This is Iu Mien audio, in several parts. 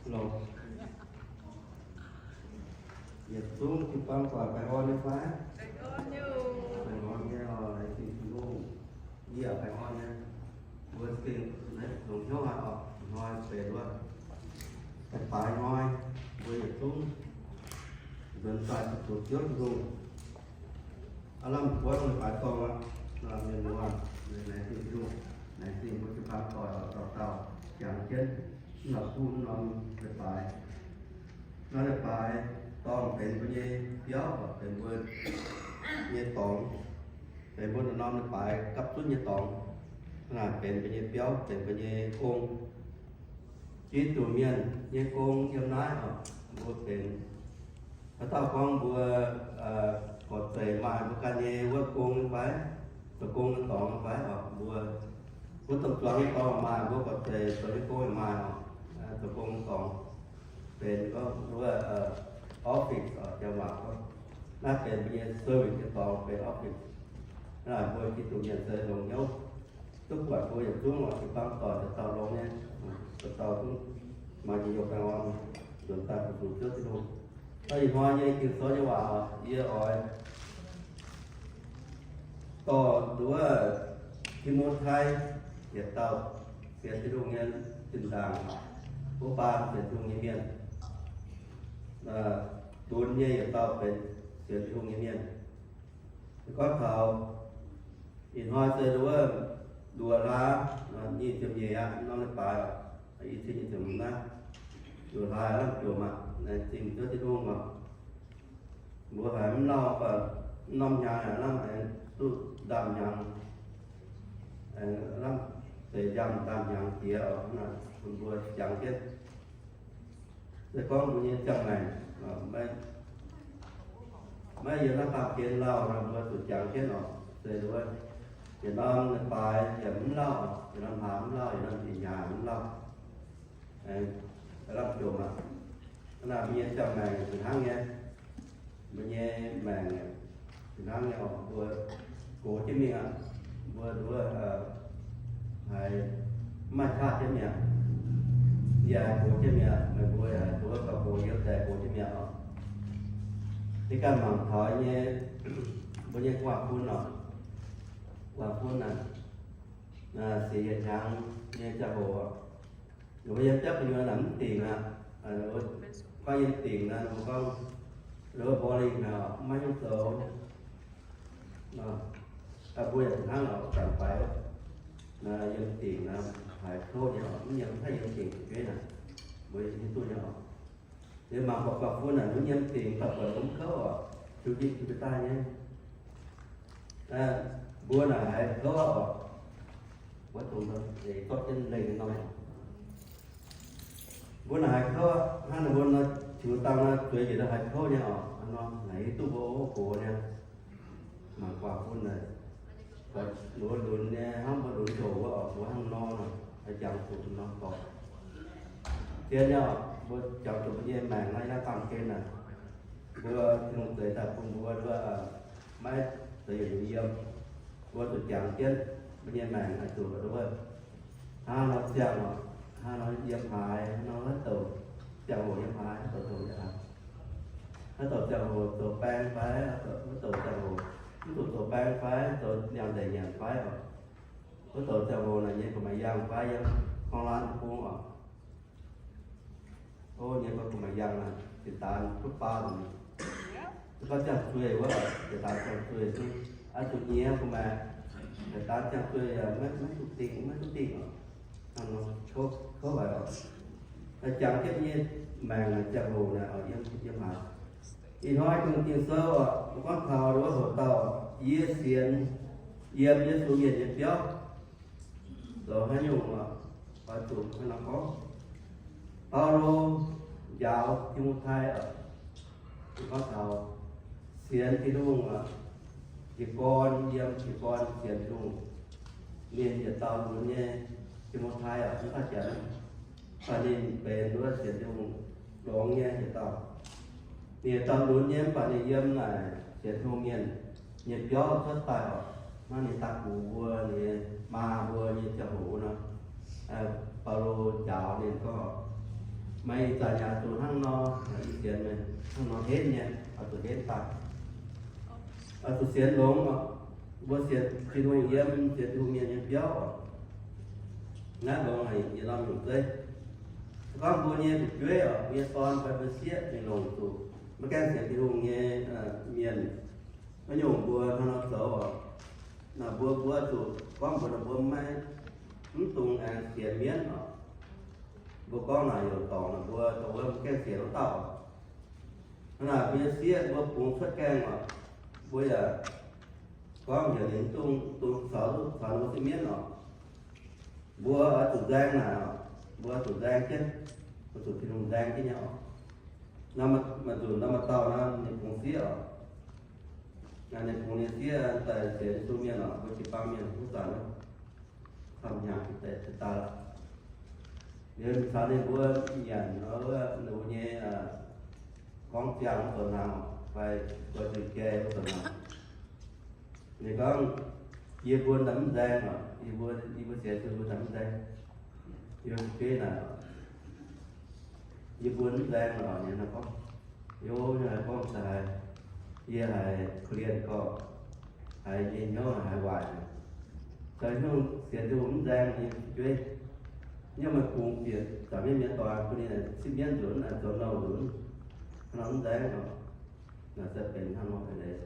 Longc yietc zungv jiu-baang doic baengh orn nyei fai? Baengh orn nyei oc, laengz zingh Tin-Hungh. Yie yaac baengh orn nyei. Mbuo gengh longx hnyouv haic oc, hnoi benx wuov deix baaix hnoi, mbuo yietc zungv nzuonx daaih zuqc Ziouv Tin-Hungh. Aav lamh buangv leiz-baaix dorngh aqv. Mienh muoz, laengz zingh Tin-Hungh, laengz zingh mbuo jiu-baang doic dauh dauh jangx jienv mv norm kuv mv norm leiz-baaix. Naaiv leiz-baaix dorngh benx mbuo nyei biauv, benx mbuo nyei dorngx, benx mbuo norm-norm leiz-baaix gapv zunv nyei dorngx. Naaiv benx mbuo nyei biauv, benx mbuo nyei gong. Giduc mienh nyei gong yiem naaiv oc, mbuo benx. Haaix dauh gorngv mbuo gorqv-zeic maaih mbuo ganh nyei wuov gong nyei fai, zoux gong nyei dorngx nyei fai oc, mbuo, mbuo domh zuangx nyei dorngx maaih, mbuo gorqv-zeic zoux nyei gong yaac maaih oc, zoux gong nyei dorngx. Benx gorngv wuov office oc, janx waac gorngv. Naaiv benx mbuo nyei service nyei dorngx benx office. Naaiv mbuo Giduc mienh se longx hnyouv. Duqv buatc mbuo yietc zungv oc, jiu-baang doic dauh dauh longx nyei, dauh dauh zungv maaih njien-youh baengh orn nzuonx daaih fu-sux Ziouv Tin-Hungh. Ih hnoi nyei Ging-Sou nyei waac oc, yie oix dorh nduov Ti^mo^tai yietc dauh sienx Tin-Hungh nyei zinh ndaangc, wuov baan sienx Tin-Hungh nyei mienh, lunx nyei yietc dauh benx sienx Tin-Hungh nyei mienh. Gorngv taux ih hnoi se wuov nduoh hlaax nyic ziepc nyeic aqv, norm leiz-baaix, i cin nyic ziepc hmz naaiv, nduoh hlaax lamh jomc aqv, laengz zingh Ziouv Tin-Hungh oc. Mbuo haiz mv lauh, mv norm hnyangx lamh aengx duqv ndaamv-hnyangx, lamh deix ndaamv-hnyangx jiex oc, bun mbuo jangx jienv. Se gorngv mbuo nyei ziangh maengc maiv yiem naaiv baamh gen lauh nor, mbuo zuqc jangx jienv oc. Se wuov, yietc norm leiz-baaix yaac mv lauh, yietc norm hlaax mv lauh, yietc norm ih hnyangx mv lauh, lamh jomc aqv. Hnangv naaic mbuo nyei ziangh maengc fih hnangv nyei. Mbuo nyei maengc fih hnangv nyei oc, mbuo gox jienv mingh aqv. Mbuo nduov haiz mv maaih qaqv jienv mi'aqv. Yie haiz gox jienv mi'aqv, meih mbuo yaac nduov gauh gox yiem daaih gox jienv mi'aqv oc. Yie ganh mangc taux nyei, mbuo nyei guaav fun oc. Guaav fun naaic, siec yietc hnyangx nyei ziangh hoc oc, ninh mbuo yiem biauv gu'nyuoz naaic mv dingc aqv. Gorngv yiem dingc naaic, ninh mbuo gorngv, ninh mbuo boring aqv, maiv hiuv zoux. Mbuo yaac hnangv oc, zanc faix, yiem dingc naaic haiz kouv nyei oc, mv yiem, mv haih yiem dingc fu'jueiv naaic, mbuo hiuv duqv nyei oc. Liuz mangc buatc guaav fun naaic, ninh mbuo yiem dingc daaih buatc mv kouv oc, ziux njiec ziux daaih nyei. Mbuo naaic haiz kouv oc, wuov dongh zorqv jienv lengh nor. Mbuo naaic haiz kouv aqv, hnangv ninh mbuo nor, ziux dangh nor, zueiz njiec nor haiz kouv nyei oc. Hnangv nor, naaic hiuv duqv mbuo gox nyei. Mangc guaav fun naaic, mbuo lunx nyei, hnangv mbuo lunx ndoqc wuov oc, mbuo hnangv nor nor, haiz jangx zuqc nor dorngc. Zien nyei oc, mbuo jangx zuqc mbuo nyei maengc naaiv, naaiv baamh gen naaic, mbuo Tin-Hungh zeix daaih bun mbuo wuov, maiv zeiz yietc liuz yiem. Mbuo zuqc jangx jienv mbuo nyei maengc haih zuqc wuov, hnangv nor ziangh oc, hnangv nor yiem haaix, hnangv nor haaix douc ziangh hoc yiem haaix, haaix douc ziangh hoc yiem haaix, haaix douc ziangh hoc zoux baeng fai, haaix douc ziangh hoc mv zuqc zoux baeng fai, zoux liangx-ndeic nyanc fai oc. Wuov douc ziangh hoc naaic nyei gu'nguaaic yangh fai yiem gorngv laanh deic-bung oc. O, nyei gorngv gu'nguaaic yangh naaic, jiex daanx butv baa nzengc. Gorngv ziangh zueih wuov, jiex daanx ziangh zueih zungv, aa, zuqc nyiex gu'nguaaic, jiex daanx ziangh zueih maiv, maiv duqv dingh, maiv duqv dingh oc. Hnangv nor kouv, kouv haic oc. Jangx jienv nyei maengc naaic ziangh hoc naaic oc, yiem, yiem haaix. Ih hnoi Ging-Sou oc, gorngv taux wuov hoc dauh, yie sienx yiem Yesu mienh nyei biauv. Zoux haaix nyungc oc, oix zuqc hnangv nor gorngv. Baulo njaaux Ti^mo^tai oc, gorngv taux sienx Tin-Hungh oc, jiez gorn, yiem jiez gorn sienx Tin-Hungh. Ninh yietc dauh lunx nyei, Ti^mo^tai oc, mv baac janx, mv baac ninh benx wuov sienx Tin-Hungh longx nyei yietc dauh. Ninh yietc dauh lunx nyei, mv baac ninh yiem naaic sienx Tin-Hungh mienh nyei biauv cuotv daaih oc. Hnangv ninh daaih gux mbuo, ninh maa mbuo nyei ziangh hoc wuov nor, Baulo njaaux ninh gorngv, Meih ih zanc yaac zuqc hnangv nor, ih sienx meih hnangv nor henv nyei, oix zuqc henv daaih. Oix zuqc sienx longx oc. Mbuo sienx Tin-Hungh yiem sienx Tin-Hungh mienh nyei biauv oc. Naaiv longx haic yietc norm nyungc zeiv. Se gorngv mbuo nyei fu'jueiv oc, mbuo nyei dorn fai mbuo sieqv mingh longc zuqc maiv gaengh sienx Tin-Hungh nyei mienh, wuov nyungc mbuo hnangv nor zoux oc. Naaic mbuo, mbuo zuqc gorngv mbuox ninh mbuo maiv, mv dungx aengx sienx mienv oc. Mbuo gorngv naaic youc dorngc naaic mbuo dongh wuov mv gaengh sienx wuov dauh oc. Hnangv naaic mbuo nyei sieqv mbuo bungx cuotv gaengh oc, mbuo yaac gorngv heuc ninh mv dungx, dungx caux, caux ninh mbuo sieqv mienv oc. Mbuo oix zuqc nzaeng naaic oc, mbuo oix zuqc nzaeng jienv, oix zuqc Tin-Hungh nzaeng jienv nyei oc. Nor maaih nzunc nor maaih dauh nor ninh bungx sieqv oc. Naaic ninh bungx ninh sieqv daaih sienx Yesu mienh oc, mbuo jiu-baang mienh wuov zanc camv hnyangx deix daaih lorqc. Liuz ninh caux ninh mbuo nyanc wuov ninh mbuo nyei gorngv ziangh wuov zoux hnaangx fai guei zuiz jai wuov zoux hnaangx. Ninh gorngv, yie mbuo naaiv mv nzaeng oc, yie mbuo, yie mbuo sienx Yesu mbuo naaiv mv nzaeng. Yie mbuo bieiv naaic, yie mbuo mv nzaeng oc. Ninh gorngv, yie mbuo haaix gorngv daaih, yie haiz korv-lienh gorqv, haiz nyei hnyouv haiz waaic. Zoux hnyouv sienx Tin-Hungh mv nzaeng nyei fu'jueiv, hnyouv meih bungx bieqc zangc mienh mienh doic bun ninh sipv mienv nzunc, zoux nouh nzunc, hnangv nor mv nzaeng oc. Naaic se benx hnangv nor deix.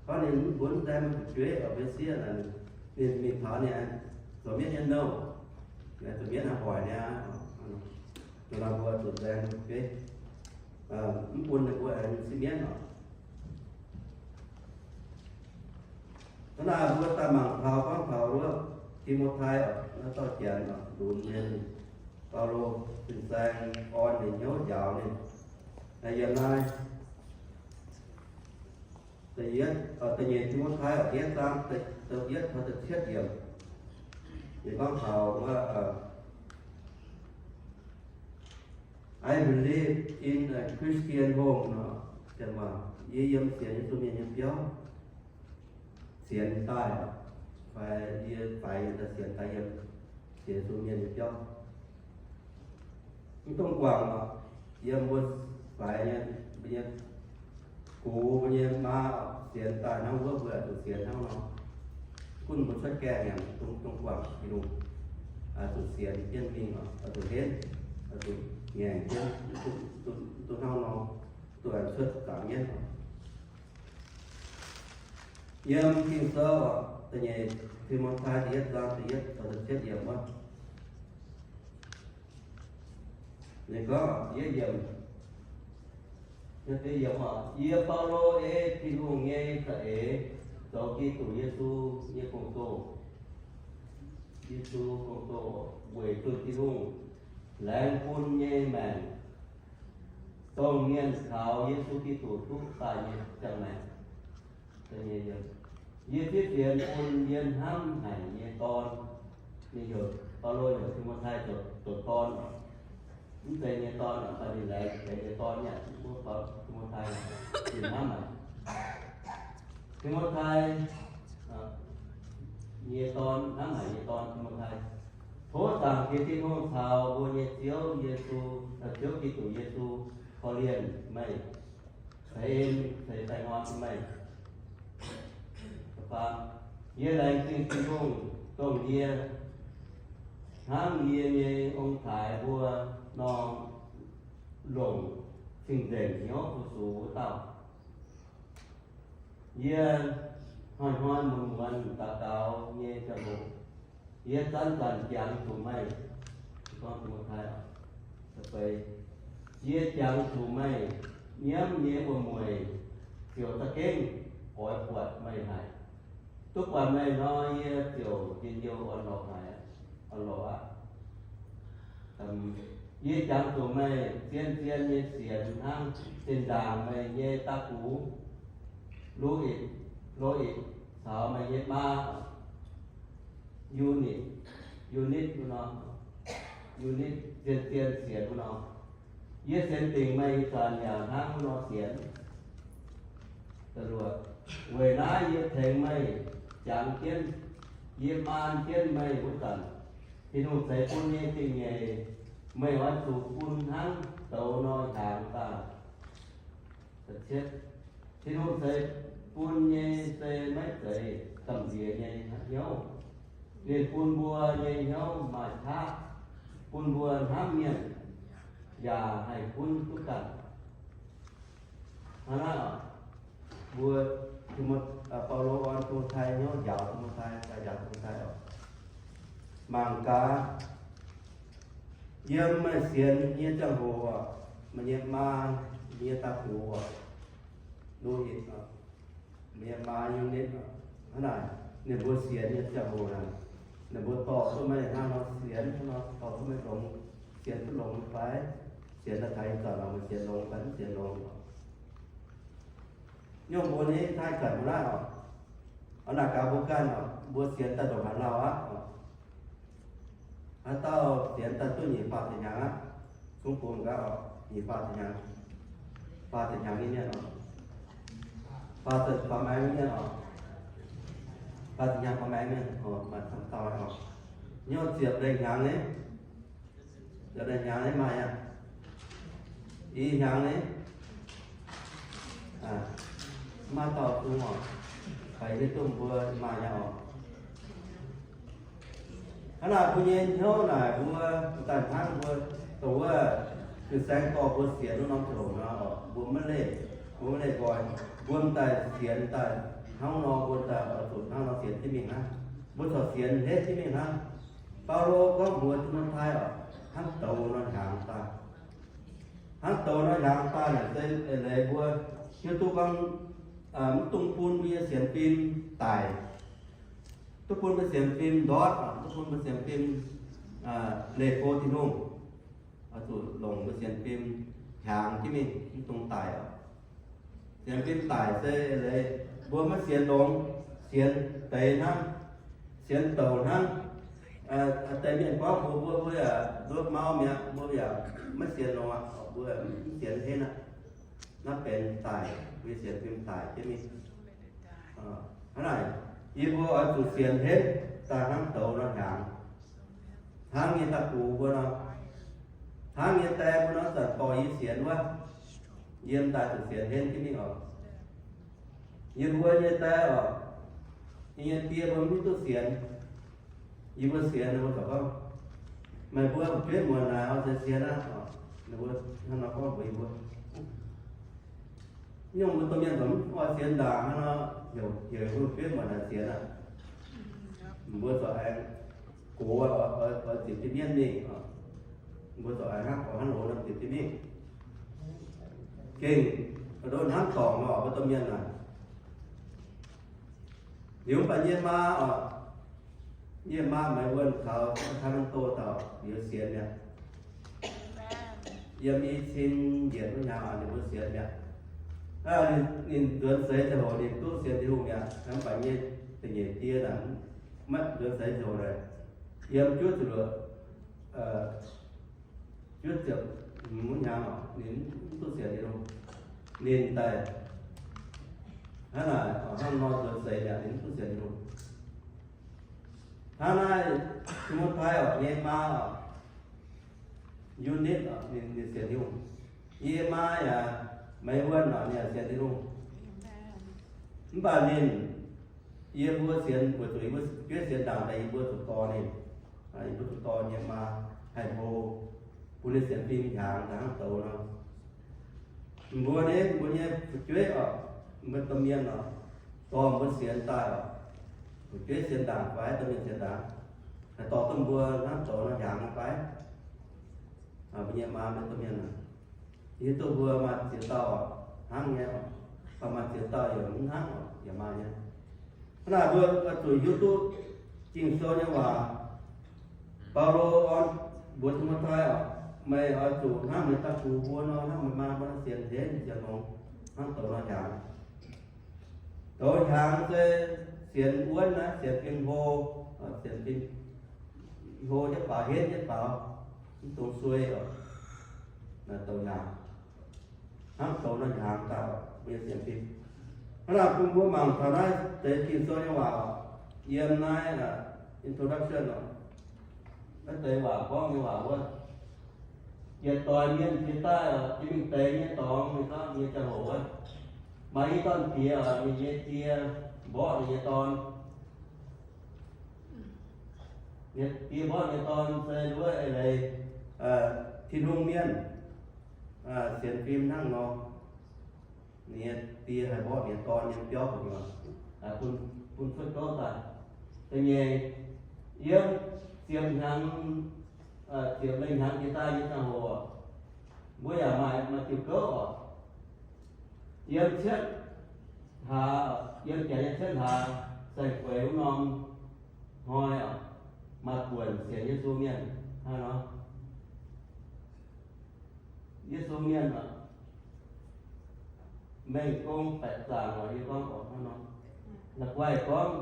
Gorngv ninh mv bun nzaeng maiv fu'jueiv oc, mbuo sieqv naaic, ninh mingh taux ninh zoux mienv nyei nouh, zoux mienv haaix hoic niaa. Nor mbuo zuqc nzaeng fu'jueiv, mv bun ninh mbuo aengx sipv mienv oc. Hnangv naaic mbuo daaih mangc taux gorngv taux wuov Ti^mo^tai oc, naaiv dauh janx oc, lunx mienh, Baulo fin-saeng orn ninh hnyouv njaaux ninh. Yiem naaiv da'yietv, da'nyeic Ti^mo^tai oc, da'yietv zaang, da'yietv taux da'cietv yiemc, ninh gorngv taux wuov, I believe in a Christian home nor, yie yiem sienx Yesu mienh nyei biauv sienx daaih, fai yie faix daaih sienx daaih yiem sienx Yesu mienh nyei biauv. Mv dungx guangc oc, yiem mbuo faix nyei, mbuo nyei gux, mbuo nyei maa sienx daaih hnangv wuov, mbuo zuqc sienx hnangv nor. Gunv mbuo cuotv gaengh yaac dungx, dungx guangc Tin-Hungh, zuqc sienx jienv mingh oc, zuqc henv, zuqc ngaengc jienv, duqv hnangv nor, duqv cuotv zaangc mienv oc. Yiem Ging-Sou oc, da'nyeic Ti^mo^tai da'yietv zaang da'yietv taux da'cietv yiemc wuov, ninh gorngv, yietv yiemc, yie, Baulo, ei Tin-Hungh nyei za'eix zoux Giduc Yesu nyei gong-zoh, Yesu gong-zoh weic zunh Tin-Hungh laengz bun nyei maengc, dongh mienh caux Yesu Giduc duqv daaih nyei ziangh maengc. Yie fiev fienx bun yie hnamv haic nyei dorn. Ninh heuc, Baulo heuc Ti^mo^tai zoux dorn oc. Mv zeiz nyei dorn oc, mv baac ninh laengz benx nyei dorn nyei aqv. Mbuo Ti^mo^tai, ninh hnamv haic Ti^mo^tai nyei dorn, hnamv haic nyei dorn Ti^mo^tai. Tov Zaangc Diex Tin-Hungh caux mbuo nyei Ziouv Yesu, Ziouv Giduc Yesu korv-lienh meih, ceix en ceix baengh orn bun meih. Yie laengz zingh Tin-Hungh, dongh yie hnangv yie nyei ong-taaix mbuo nor longc cing-nzengc hnyouv fu-sux wuov dauh. Yie hnoi-hnoi muonz-muonz daux gaux nyei ziangh hoc, yie zanc-zanc jangx zuqc meih, gorngv Ti^mo^tai, yie jangx zuqc meih nyiemv nyei wuom-mueic ziouc za'gengh oix buatc meih haic. Duqv buatc meih nor, yie ziouc njien-youh orn-lorqc haic, orn-lorqc aqv. Yie jangx zuqc meih zien-zien nyei sienx hnangv zinh ndaangc meih nyei da'gux, Lo^itc, Lo^itc caux meih nyei maa, Yu^nitc, Yu^nitc wuov nor, Yu^nitc zien-zien sienx wuov nor. Yie sienx dingc meih ih zanc yaac hnangv wuov nor sienx. Weic naaiv yie tengx meih jangx jienv, yie maan jienv meih wuov zanc, Tin-Hungh ceix bun nyei dingh nyeic, meih oix zuqc bun hnangv Tin-Hungh ceix bun nyei se maiv zeiz gamh nziex nyei hnyouv. Ninh bun mbuo nyei hnyouv maaih qaqv, bun mbuo hnamv mienh, yaac haih gunv duqv ganh. Hnangv naaiv oc, mbuo, Baulo orn Ti^mo^tai hnyouv njaaux Ti^mo^tai, njaaux Ti^mo^tai oc, mangc gaax, yiem meih sienx nyei ziangh hoc oc, meih nyei maa, meih nyei daaih gox oc, Lo^itc oc, meih nyei maa, Yu^nitv oc, hnangv naaic, ninh mbuo sienx nyei ziangh hoc naaic, ninh mbuo dorh duqv meih hnangv nor sienx, hnangv nor dorh duqv meih longx, sienx duqv longx fai? Sienx daaih taux ih zanc oc, meih sienx longx fai mv sienx longx oc? Nyungc mbuo nyei taaih zanc mbuo naaiv oc, oix naaic gaax mbuo ganh oc, mbuo sienx daaih ndongc haaix lauh aqv oc? Haaix dauh sienx daaih duqv nyic faah ziepc hnyangx aqv? Zungv bun gaax oc, nyic faah ziepc hnyangx, faah ziepc hnyangx nyei mienh oc, faah ziepc, faah maengx nyei mienh oc, faah ziepc hnyangx faah maengx mienh oc, maaih camv dauh oc. Nyungc ziepc lengh hnyangx nyei, ziepc lengh hnyangx nyei maaih aqv. I hnyangx nyei, maiv dauh zungv oc, fai hiuv duqv mbuo maaih nyei oc. Hnangv naaic mbuo nyei hnyouv naaic mbuo daaih hnangv mbuo dongh wuov fin-saeng dorh mbuo sienx wuov norm ziangh hoc nor oc, mbuo maiv leih, mbuo maiv leih nqoi, mbuo m'daaih sienx daaih hnangv nor, mbuo daaih oix zuqc hnangv nor sienx jienv mingh hnangv. Mbuo corc sienx hnetv jienv mingh hnangv. Baulo gorngv mbuox Ti^mo^tai oc, hnangv douz nor hnyangx daaih. Hnangv douz nor hnyangx daaih naaic se eix leiz mbuo hiuv duqv gorngv mv dungx bun mbuo nyei sienx fim daic. Duqv bun mbuo sienx fim ndortv, duqv bun mbuo sienx fim leih go Tin-Hungh. Oix zuqc longc mbuo sienx fim hnyangx jienv mingh, mv dungx daic oc. Sienx fim daic se eix leiz mbuo maiv sienx longx, sienx deix hnangv, sienx douc hnangv. Deix mienh gorngv mbuox mbuo, mbuo yaac nduov mauv mi'aqv, mbuo yaac maiv sienx longx aqv, mbuo mv sienx henv aqv. Naaiv benx daic, mbuo sienx fim daic jienv mingh. Hnangv naaic, yie mbuo oix zuqc sienx henv daaih hnangv douz nor hnyangx. Hnangv nyei daaih gox mbuo nor, hnangv nyei die mbuo nor, zanc dorh yie sienx wuov, yie m'daaih zuqc sienx henv jienv mingh oc. Yie mbuo nyei die oc, yie nyei die mbuo mv hiuv duqv sienx. Yie mbuo sienx ninh mbuo corc gorngv, meih mbuo fu'jueiv muonz naaic oix sienx sienx aqv. Ninh mbuo hnangv nor gorngv mbuox yie mbuo. Nyungc mbuo domh mienh corc mv oix sienx ndaangc hnangv nor, heuc, heuc mbuo fu'jueiv muonz naaic sienx aqv. Mbuo corc aengx gox, oix ziepc jienv mienv mingh. Mbuo corc aengx hnangv gorx hnangv loz nor ziepc jienv mingh. Gengh ndo hnamv dorngc nor mbuo domh mienh naaic. Liuz mv baac yie maa oc, yie maa Meix Wuonh caux Sacramento dauh liuz sienx mi'aqv. Yiem i cin njiec wuov hnyangx oc, ninh mbuo sienx mi'aqv. Ninh nzuonx seix ziangh hoc ninh duqv sienx Tin-Hungh mi'aqv. Mv baac yie da'nyeic die naaic, maiv nzuonx seix ziangh hoc naaic, yiem juov ziepc luoqc, juov ziepc hmz wuov hnyangx oc, ninh mv duqv sienx Tin-Hungh. Ninh daaih hnangv naaic, hnangv nor nzuonx seix mi'aqv, ninh mv duqv sienx Tin-Hungh. Hnangv naaiv, Ti^mo^tai oc, nyei maa oc, Yu^nitv oc, ninh, ninh sienx Tin-Hungh. Yie maa yaac Meix Wuonh oc, ninh yaac sienx Tin-Hungh. Mv baac ninh, yie mbuo sienx weic zuqc yie mbuo jueiv sienx ndaangc daaih yie mbuo zuqc dorh ninh, yie mbuo zuqc dorh nyei maa haih hlo, bun ninh sienx fim hnyangx daaih hnangv douz nor. Mbuo nyei, mbuo nyei fu'jueiv oc, mbuo domh mienh oc, dorh mbuo sienx daaih oc, fu'jueiv sienx ndaangc fai domh mienh sienx ndaangc, haih dorh duqv mbuo hnangv douz nor hnyangx fai? Mbuo nyei maa mbuo domh mienh oc, hiuv duqv mbuo maaih ziex dauh hnangv nyei, mv baac maaih ziex dauh yaac mv hnangv oc, yaac maaih nyei. Hnangv naaic mbuo zuqc hiuv duqv Ging-Sou nyei waac. Baulo orn mbuox Ti^mo^tai oc, meih oix zuqc hnangv meih daaih gox mbuo nor, hnangv meih maa mbuo nor sienx henv sienx longx hnangv douz nor hnyangx. Douz hnyangx se sienx wuonv naaiv, sienx fim hlo, sienx fim hlo jienv faaux, henv jienv faaux, mv dungx suei oc. Douz hnyangx, hnangv douz nor hnyangx daaih mbuo nyei sienx fim. Hnangv naaic bun mbuo mangc taux naaiv deix Ging-Sou nyei waac oc. Yiem naaiv introduction oc, naaiv deix waac gorngv nyei waac wuov, yietc doix mienh jiex daaih oc, jiex mingh deix nyei dorngx, ninh gorngv nyei ziangh hoc wuov, Maaih i dauh diex, ninh nyei die mborqv ninh nyei dorn. Die mborqv nyei dorn se wuov eix leiz Tin-Hungh mienh sienx fim hnangv nor. Ninh nyei die haih mborqv ninh nyei dorn nyei biauv gu'nyuoz, bun, bun cuotv gouv daaih. Da'nyeic, yiem ziepc hnyangx, ziepc lengh hnyangx jiex daaih nyei ziangh hoc, mbuo yaac maaih, maaih diuh gouv oc. Yiem cietv hlaax, yiem janx nyei cietv hlaax saeng-gueix wuov norm hnoi oc, maaih buonc sienx Yesu mienh hnangv nor. Yesu mienh oc, mengh gong baeqc zaangc oc, yie gorngv oc hnangv nor. La'guaih gorngv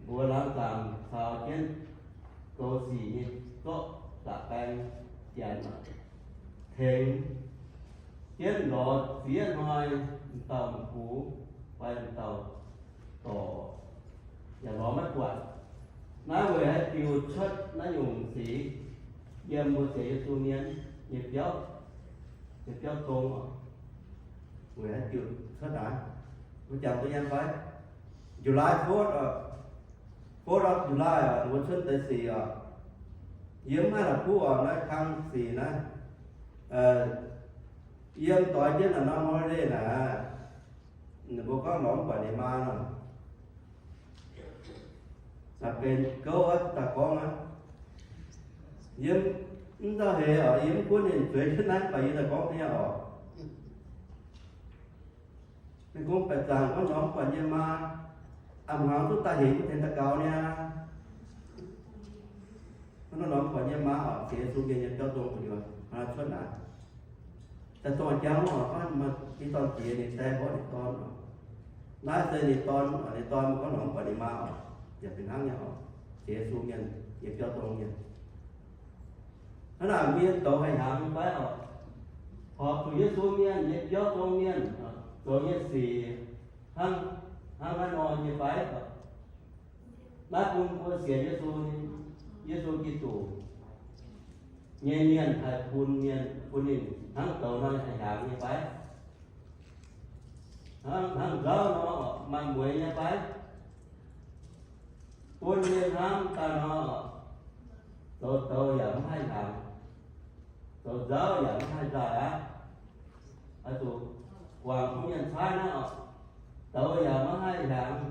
mbuox laangz zaangc caux jienv goux sic nyei zorqv zaqc baeng janx oc, tengx jienv lorz ziex hnoi m'dauh m'gux fai m'dauh dorc yaac lorz maiv buatc. Naaiv weic haaix diuc cuotv naaiv nyungc sic? Yiem mbuo sienx Yesu mienh nyei biauv, nyei biauv zong oc. Weic haaix diuc cuotv naaiv? Mbuo jangx duqv nyei fai? July fourth, fourth of July oc, mbuo cuotv deix sic oc. Yie mv haih la'kuqv oc, naaiv kang sic naaiv. Yiem doix jienv naaiv norm holiday naaic, ninh mbuo gorngv lorz mv buatc ninh maa nor. Naaic benx gouv wuov daaih gorngv aqv. Yie mv dauh heix oc, yie mv gunv ninh zueiz jienv naaiv, mv baac yie daaih gorngv nyei oc. Mengh gong baeqc zaangc gorngv lorz mv buatc yie maa, a'hmuangx duqv daaih hec mv tengx daux gaux niaa. Hnangv nor lorz mv buatc yie maa oc, sienx Yesu mienh nyei biauv zong gu'nyuoz hnangv cuotv naaic. Daaih dongh jangx oc, hnangv maaih i dorn jiex ninh die mborqv ninh dorn oc. Naaiv se ninh dorn, ninh dorn mv gorngv lorz mv buatc ninh maa oc, yaac fih hnangv nyei oc, sienx Yesu mienh nyei biauv zong mienh. Hnangv naaic mbuo nyei douz haih hnaangx nyei fai oc? Horpc zuqc Yesu mienh nyei biauv zong mienh zoux nyei sic hnangv, hnangv naaiv nor nyei fai oc? Naaiv bun mbuo sienx Yesu, Yesu Giduc nyei mienh haih bun mienh, bun ninh hnangv douz nor haih hnaangx nyei fai? Hnangv, hnangv nzauv nor maaih mueix nyei fai? Bun mienh hnamv daaih nor, zoux douz yaac mv haih hnaangx, zoux nzauv yaac mv haih nzaaih aqv. Oix zuqc guangc bun mienh caaiv naaiv oc. Douz yaac mv haih hnaangx,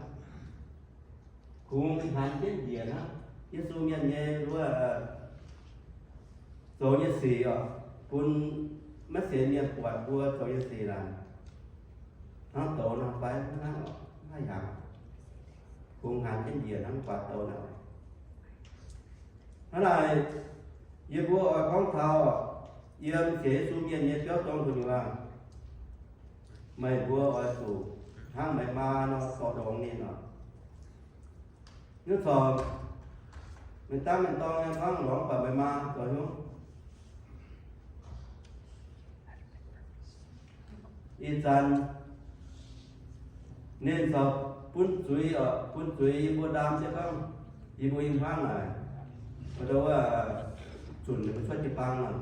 kungx hanx jienv njiec hnangv. Yesu mienh nyei wuov zoux nyei sic oc, bun maiv sienx mienh buatc mbuo zoux nyei sic naaic, hnangv douz nor fai hnangv oc, mv haih hnaangx, kungx hanx jienv njiec hnangv guaax douz naaic. Hnangv naaic, yie mbuo oix gorngv taux yiem sienx Yesu mienh nyei biauv zong gu'nyuoz, meih mbuo oix zuqc hnangv meih maa nor zorc ndongx ninh oc. Nyungc corc, meih dangv mienh dorng nyei gorngv lorz mv buatc meih maa zoux hnyouv. Ih zanc ninh corc bun zuiz oc, bun zuiz yie mbuo ndaam jienv gorngv, yie mbuo i hmuangv naaic, wuov, zunc ninh mbuo cuotv jiu-baang nor.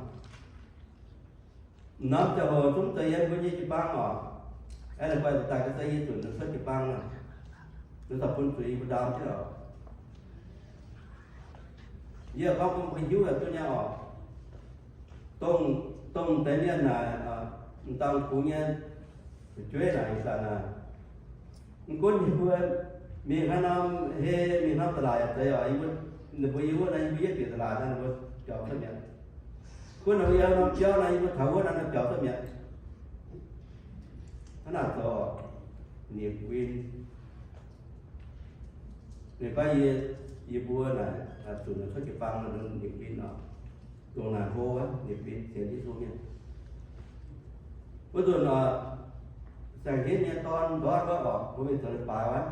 Norm ziangh hoc zungv zeiz yiem mbuo nyei jiu-baang oc. Aengx la'guaih daaih ga'sie yie zunc ninh cuotv jiu-baang nor, ninh corc bun zuiz yie mbuo ndaam jienv oc. Yie gorngv bun mbuo hiuv yaac duqv nyei oc. Dongh, dongh deix mienh naaic, m'dauh kungx nyei fu'jueiv naaic ih zanc naaic, mv gunv yie mbuo mingh haaix norm hei, mingh norm da'laaic yaac zeiz oc, yie mbuo, ninh mbuo yiem wuov naaiv, yie mbuo yietv bieqc da'laaic naaiv, ninh mbuo biaux cuotv mi'aqv. Gunv ninh mbuo yiem norm biauv naaiv, yie mbuo taux wuov naaiv, ninh biaux cuotv mi'aqv. Hnangv naaic zoux, ninh win. Ninh gorngv yie, yie mbuo naaic, zunc cuotv jiu-baang nor, ninh win oc. Dongh naaic hlo wuov, ninh win sienx Yesu mienh. Wuov nzunc oc, saeng-hniev nyei dorn ndortv wuov oc, mbuo mingh zoux leiz-baaix wuov,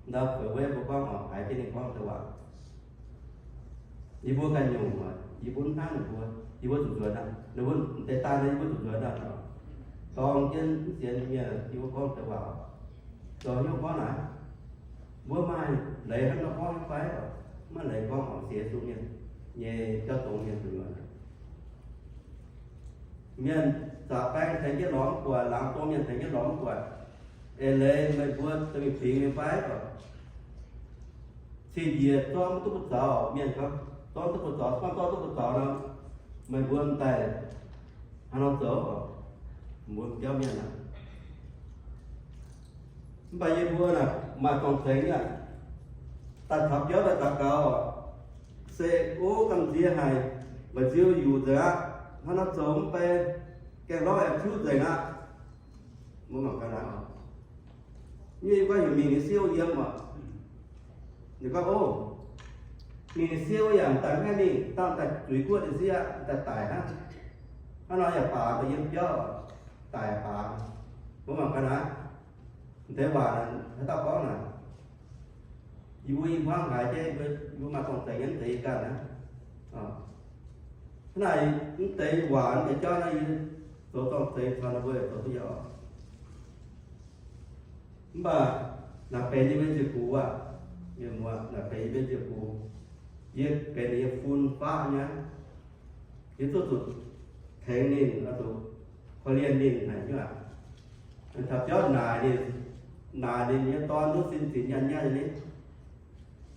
ndau fu'jueiv mbuo gorngv oc, haiz jienv ninh gorngv deix waac. Yie mbuo ganh nyungc oc, yie mbuo mv hnangv ninh mbuo, yie mbuo zuqc nzuonx aqv. Ninh mbuo deix daaih nor, yie mbuo zuqc nzuonx aqv. Dorng jienv mv sienx mienh, yie mbuo gorngv deix waac oc. Zoux hnyouv gorngv naaic, mbuo maaih leiz hnangv nor gorngv nyei fai oc? Mv maaih leiz gorngv oc, sienx Yesu mienh nyei jauv dongz mienh gu'nyuoz. Mienh zaqc baeng tengx jienv lorz mv buatc, laangz dong mienh tengx jienv lorz mv buatc. Eix leiz meih mbuo dorh mingh fingx mingh fai oc. Cing-njiec zorqv mv duqv buoz zaux, mienh gorngv, zorqv duqv buoz zaux, gorngv zorqv duqv buoz zaux nor, meih mbuo m'daaih haaix nor zoux oc? Mbuo biauv mienh aqv. Mv baac yie mbuo naaic maaih zorng-zengx aqv. Daaih taux biauv daaih taux gaux oc, se ov gamh nziex haic, mba'nziu yuqc nzengc aqv. Hnangv nor zoux mv bei, gaengh lorz aengx tiuv nzengc aqv. Mbuo mangc gaax naaic oc. Nyei yie gorngv heuc mingh ninh siouv yiem oc. Ninh gorngv, ov, mingh ninh siouv yaac m'daaih mv haih mingh, dangh daaih zuiz guoqv ninh siouv aqv, daaih daic hnangv. Hnangv nor yaac baac daaih yiem biauv, daic baac. Mbuo mangc gaax naaic, deix waac haaix dauh gorngv naaic. Yie mbuo i hmuangv haiz jienv, yie mbuo maaih zorng-zengx nyei mv deix yie ganh aqv. Hnangv naaic mv deix waac mv deix jauv naaiv yie zoux zorng-zengx caux ninh mbuo zoux duqv yaac oc. Mv baac naaic benx yie mbuo nziec gux aqv. Mienh muoz, naaic benx yie mbuo nziec gux. Yie benx ninh nyei fun faqv nyei. Yie zuqc zuqc tengx ninh, oix zuqc korv-lienh ninh haic nyei aqv. Taux biauv naaic ninh, naaic ninh nyei dorn duqv sin zinx nyanc nyei ni.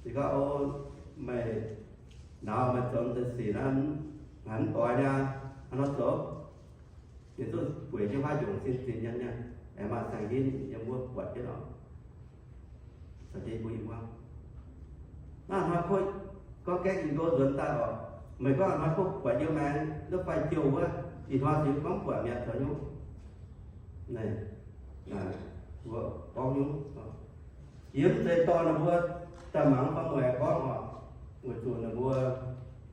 Ninh gorngv, o, meih nauz meih zoux deix sic naaiv, haiz mv doix niaa, haaix nor zoux? Ninh duqv bueix jienv haav nyungc sin zinx nyanc nyei, aengx maaih saeng-hinh yiem wuov buatc jienv oc. Caux jienv mbuo i hmuangv. Naaiv hnoi kov gorngv gaeqv in go nzuonx daaih oc. Meih gorngv hnoi kov buatc yiem maengx, lov fai jouh wuov, ih hnoi ziouc gorngv buatc mi'aqv zoux nyungc. Naaiv, naaiv, mbuo gorngv nyungc. Yie mv zeiz dorh ninh mbuo daaih mangc fai mueic gorngv oc. Weic zuqc ninh mbuo,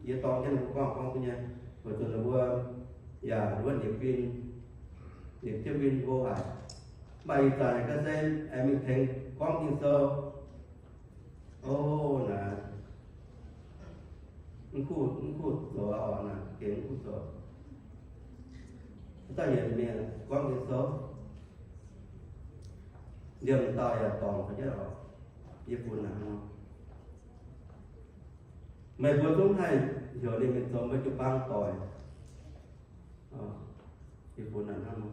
yie dorh jienv ninh mbuo gorngv, gorngv duqv nyei. Weic zuqc ninh mbuo yaac wuov nyiemc win, nyiemc jienv win hlo haic. Mv baac ih zanc naaic ga'sie aengx mingh tengx gorngv Ging-Sou. O, naaic, mv kuv, mv kuv zoux oc, naaic gengh mv kuv zoux. Haaix dauh heuc mienh gorngv Ging-Sou? Liemh dauh yaac dorngc ga'naaiv oc. Yie funx naaic nor, meih mbuo zungv haih heuc ninh mingh zoux mbuo jiu-baang doic. Yie funx naaic nor,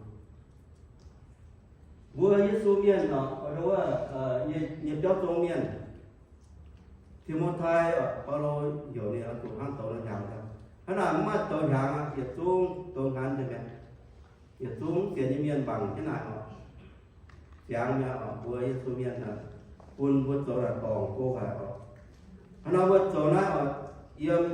mbuo Yesu mienh oc, wuov, nyei biauv zong mienh, Ti^mo^tai oc, Baulo heuc ninh oix zuqc hnangv douz hnyangx. Hnangv naaic mv maaih douz hnyangx aqv, yietc zungv douz hnyangx nyei mi'aqv. Yietc zungv sienx nyei mienh mangc jienv naaic oc. Ziangx mi'aqv oc, mbuo Yesu mienh aah, bun mbuo zoux naaic dorngc go haic oc. Hnangv nor mbuo zoux naaiv oc, yiem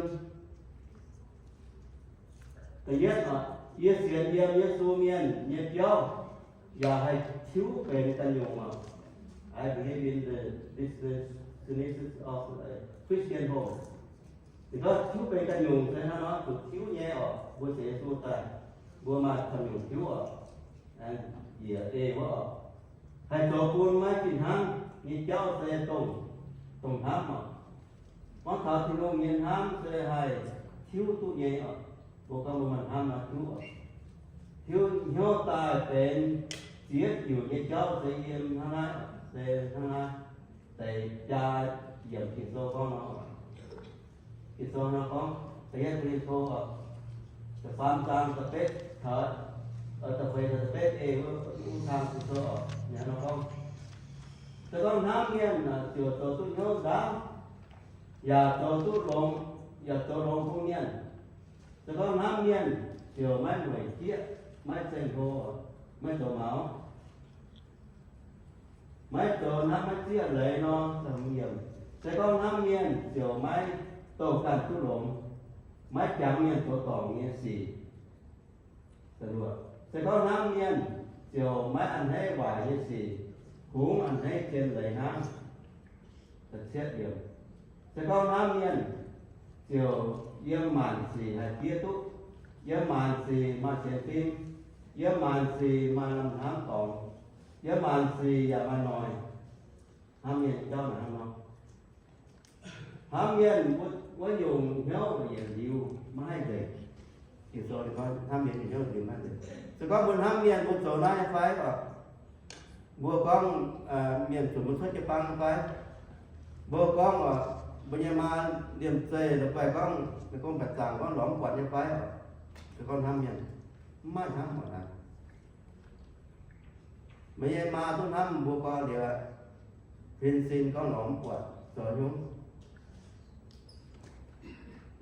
da'yietv oc, yie sienx yiem Yesu mienh nyei biauv yaac haih tiuv benx ganh nyungc oc. I believe in the business, business of a Christian home. Ninh gorngv tiuv benx ganh nyungc se hnangv nor zuqc tiuv nyei oc. Mbuo sienx Yesu daaih, mbuo maaih ganh nyungc tiuv oc. Njiec eix wuov oc, haih zoux bun maiv fih hnangv nyei jauv se dongh, dongh hnamv oc. Gorngv taux Tin-Hungh nyei hnamv se haih tiuv duqv nyei oc. Mbuo gorngv mbuo maaih hnamv nor tiuv oc. Tiuv hnyouv daaih benx ziex diuc nyei jauv se yiem hnangv naaiv, se hnangv naaiv deix jaa yiemc Ging-Sou gorngv nor. Ging-Sou nor gorngv, da'yietv Ko^lin^to oc, da'faam zaang da'betv, da'feix taux da'betv eix wuov, wuov zaang Ging-Sou oc, ninh nor gorngv, se gorngv hnamv mienh ziouc zoux duqv hnyouv nzangv, yaac zoux duqv longx, yaac zoux longx bun mienh. Se gorngv hnamv mienh ziouc maiv mueic jieqv, maiv zeqc hlo, maiv zoux maux. Maiv zoux hnamv maiv zieqv leiz nor, se gorngv hnamv mienh ziouc maiv douh ganh duqv longx, maiv jangx mienh zoux dorngc nyei sic. Se gorngv hnamv mienh ziouc maiv a'hneiv waaic nyei sic, kungx a'hneiv zien leiz hnangv. Se gorngv hnamv mienh ziouc yiem maanc sic haih fiev duqv, yiem maanc sic maaih sienx fim, yiem maanc sic maaih lamh hnamv dorngx, yiem maanc sic yaac maaih noic. Hnamv mienh jauv naaic hnangv nor. Hnamv mienh wuov nyungc hnyouv yietc liuz maiv haih nzengc. Ging-Sou gorngv hnamv mienh nyei hnyouv yietc liuz maiv haih nzengc. Se gorngv mbuo hnamv mienh, mbuo zoux naaiv nyei fai oc? Mbuo gorngv mienh zuqc mbuo cuotv jiu-baang nyei fai? Mbuo gorngv oc, mbuo nyei maa liemh zeih la'guaih gorngv, gorngv baeqc zaangc gorngv lorz mv buatc nyei fai oc? Se gorngv hnamv mienh, mv maaih hnamv muonc aqv. Meih nyei maa duqv hnamv mbuo gorngv liuz, pin sin gorngv lorz mv buatc zoux hnyouv.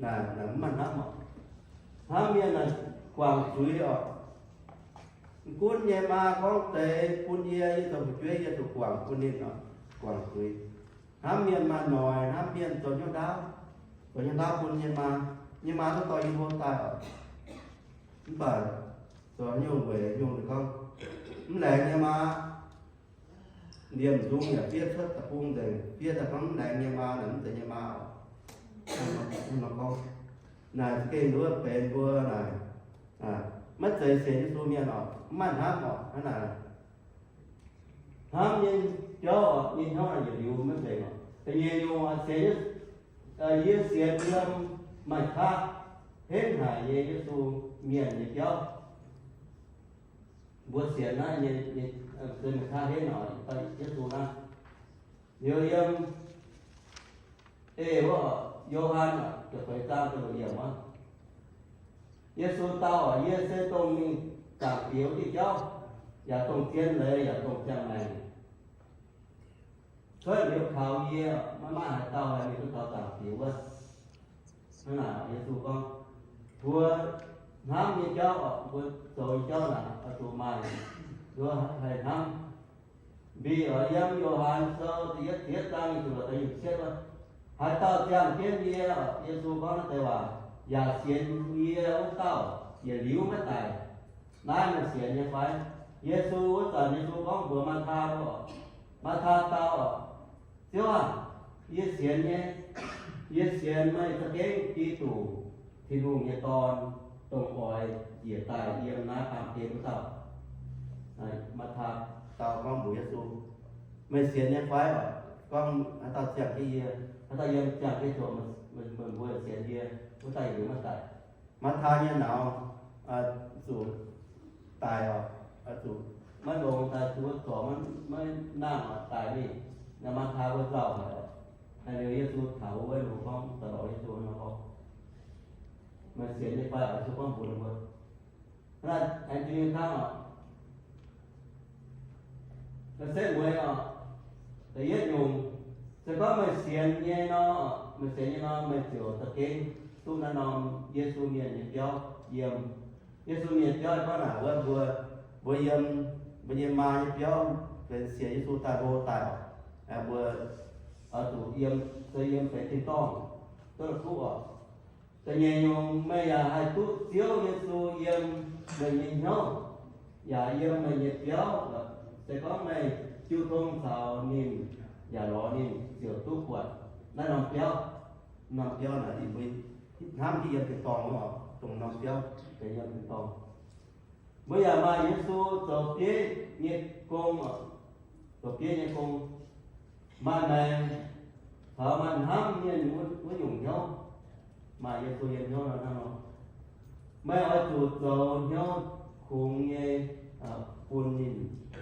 Naaic, naaic mv maaih hnamv oc. Hnamv mienh naaic guangc zuiz oc. Gunv nyei maa gorngv deix bun yie, yie zoux fu'jueiv yie zuqc guangc bun ninh oc, guangc zuiz. Hnamv mienh maaih noic, hnamv mienh zoux hnyouv ndaauv, zoux hnyouv ndaauv bun nyei maa, nyei maa duqv dorh yie hlo daaih oc. Mv baac zoux nyungc weic nyungc gorngv, mv laengz nyei maa, liemh nzung yaac fiev cuotv deic-bung nzengc, fiev daaih gorngv mv laengz nyei maa naaic mv zeiz nyei maa oc. Gorngv naaic za'gengh nduov benx mbuo naaic maiv zeiz sienx Yesu mienh oc, mv maaih hnamv oc. Hnangv naaic, hnamv nyei jauv oc, nyei hnyouv naaic yietc liuz maiv nzengc oc. Da'nyeic nyungc oc, sienx, yie sienx yiem maaih qaqv henv haic nyei Yesu mienh nyei biauv. Mbuo sienx naaiv nyei, nyei, se maaih qaqv henv oc, Yesu naaiv. Liuz yiem, ei, wuov, Yo^han, da'feix zaang da'luoqc yiemc wuov, Yesu dau oc, yie se dongh mingh zaangc Diex wuov diuh jauv, yaac dongh zien leiz, yaac dongh ziangh maengc. Cuotv liuz kaux yie, maiv maaih haaix dauh haih mingh duqv taux zaangc Diex wuov. Hnangv naaic, Yesu gorngv, mbuo hnamv nyei jauv oc, mbuo zoux nyei jauv naaic oix zuqc maaih nduov haih hnamv. Mbi oix yiem Yo^han Sou da'yietv, da'yietv zaang nyei ziepc luoqc deix nyungc cietv wuov, haaix dauh ziangh jienv yie, Yesu gorngv naaiv deix waac, yaac sienx yie wuov dauh yietc liuz maiv daic, naaiv meih sienx nyei fai? Yesu wuov zanc Yesu gorngv mbuox Maa^taa mbuo, Maa^taa dau, Ziouv aah! Yie sienx nyei, yie sienx meih za'gengh Giduc, Tin-Hungh nyei Dorn, dongh oix njiec daaih yiem naaiv baamh gen wuov dauh. Maa^taa dau gorngv mbuox Yesu, meih sienx nyei fai oc? Gorngv haaix dauh ziangh jienv yie, haaix dauh yiem ziangh jienv zuqc meih mbuo sienx yie, wuov dauh yietc liuz maiv daic. Maa^taa nyei nauz zuqc daic oc, zuqc maiv longx daaih, zuqc wuov zorc maiv nangh oc, daic mingh. Naaiv Maa^taa mbuo nzauh haic oc. Naaiv liuz Yesu taux wuov, ninh mbuo gorngv daaih lorz Yesu nor gorngv, meih sienx nyei fai oc? Yesu gorngv mbuox ninh mbuo, naaiv aengx jiex nyei hnangv oc. Setv mueiz oc, da'yietv nyungc, se gorngv meih sienx nyei nor, meih sienx nyei nor, meih ziouc za'gengh duqv naaiv norm Yesu mienh nyei biauv yiem. Yesu mienh biauv gorngv naaic wuov, mbuo, mbuo yiem, mbuo yiem maa nyei biauv benx sienx Yesu daaih hlo daaih oc. Mbuo oix zuqc yiem, se yiem benx tin-dorngh duqv la'kuqv oc. Da'nyeic nyungc, meih yaac haih duqv Ziouv Yesu yiem meih nyei hnyouv, yaac yiem meih nyei biauv. Se gorngv meih jiu tong caux ninh, yaac lorz ninh, ziouc duqv buatc naaiv norm biauv. Norm biauv naaic, hnamv jienv yiem tin-dorngh oc, dongh norm biauv benx yiem tin-dorngh. Mbuo yaac maaih Yesu zoux bieiv nyei gong oc, zoux bieiv nyei gong. Maaih maengc caux maaih hnamv mienh wuov nyungc hnyouv, maaih Yesu yiem hnyouv nor hnangv nor. Meih oix zuqc zoux hnyouv kungx nyei bun ninh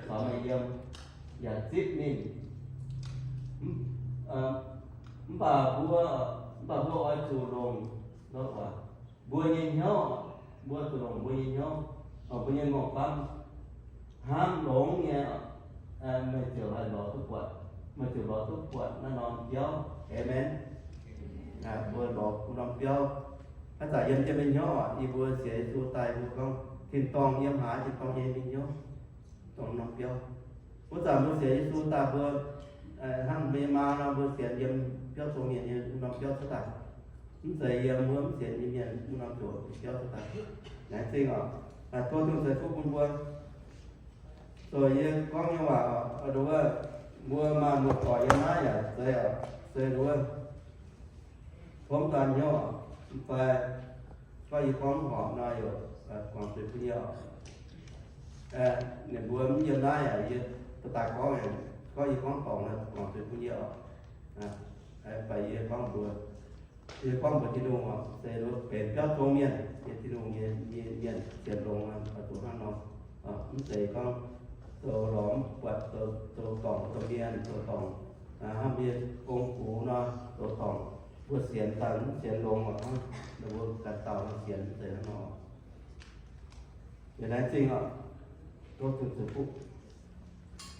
caux meih yiem, yaac zipv ninh. Mv baac mbuo, mv baac mbuo oix zuqc longc mbuo nyei hnyouv, mbuo zuqc longc mbuo nyei hnyouv, mbuo nyei m'nqorngv famv hnamv longx nyei, meih ziouc haih lorz duqv buatc, meih ziouc lorz duqv buatc naaiv norm biauv. Aamen. Mbuo lorz bun norm biauv. Haaix zanc yiem jienv mingh hnyouv oc, yie mbuo sienx Yesu daaih mbuo gorngv tin-dorngh yiem haaix, tin-dorngh yiem mingh hnyouv, dongh norm biauv. Wuov zanc mbuo sienx Yesu daaih mbuo hnangv mbuo nyei maa nor, mbuo sienx yiem biauv zong mienh nyei norm biauv cuotv daaih. Mv zeiz yiem wuov mv sienx nyei mienh wuov norm biauv cuotv daaih. Laengz zingh oc. Tov Tin-Hungh ceix fuqv bun mbuo. Zoux yie gorngv nyei waac oc, wuov, mbuo maaih muoz-doic yiem naaiv yaac zeiz oc, se wuov, tov daan hnyouv oc, mv fai gorngv yie gorngv horpc nor, yaac guangc zuiz bun yie oc. Ninh mbuo mv yiem naaiv yaac yie daaih gorngv, gorngv yie gorngv dorngc nor, guangc zuiz bun yie oc. Mv baac yie gorngv mbuox, yie gorngv mbuox Tin-Hungh oc, se wuov benx biauv zong mienh, yie Tin-Hungh nyei mienh sienx longx oix zuqc hnangv nor. Mv zeiz gorngv zoux lorz mv buatc, zoux dorngc domh mienh, zoux dorngc hnangv mienh gong-gux nor, zoux dorngc mbuo sienx daaih mv sienx longx oc, hnangv ninh mbuo ganh dauh nor sienx, mv zeiz hnangv nor. Yie laengz zingh oc. Tov Tin-Hungh ceix fuqv.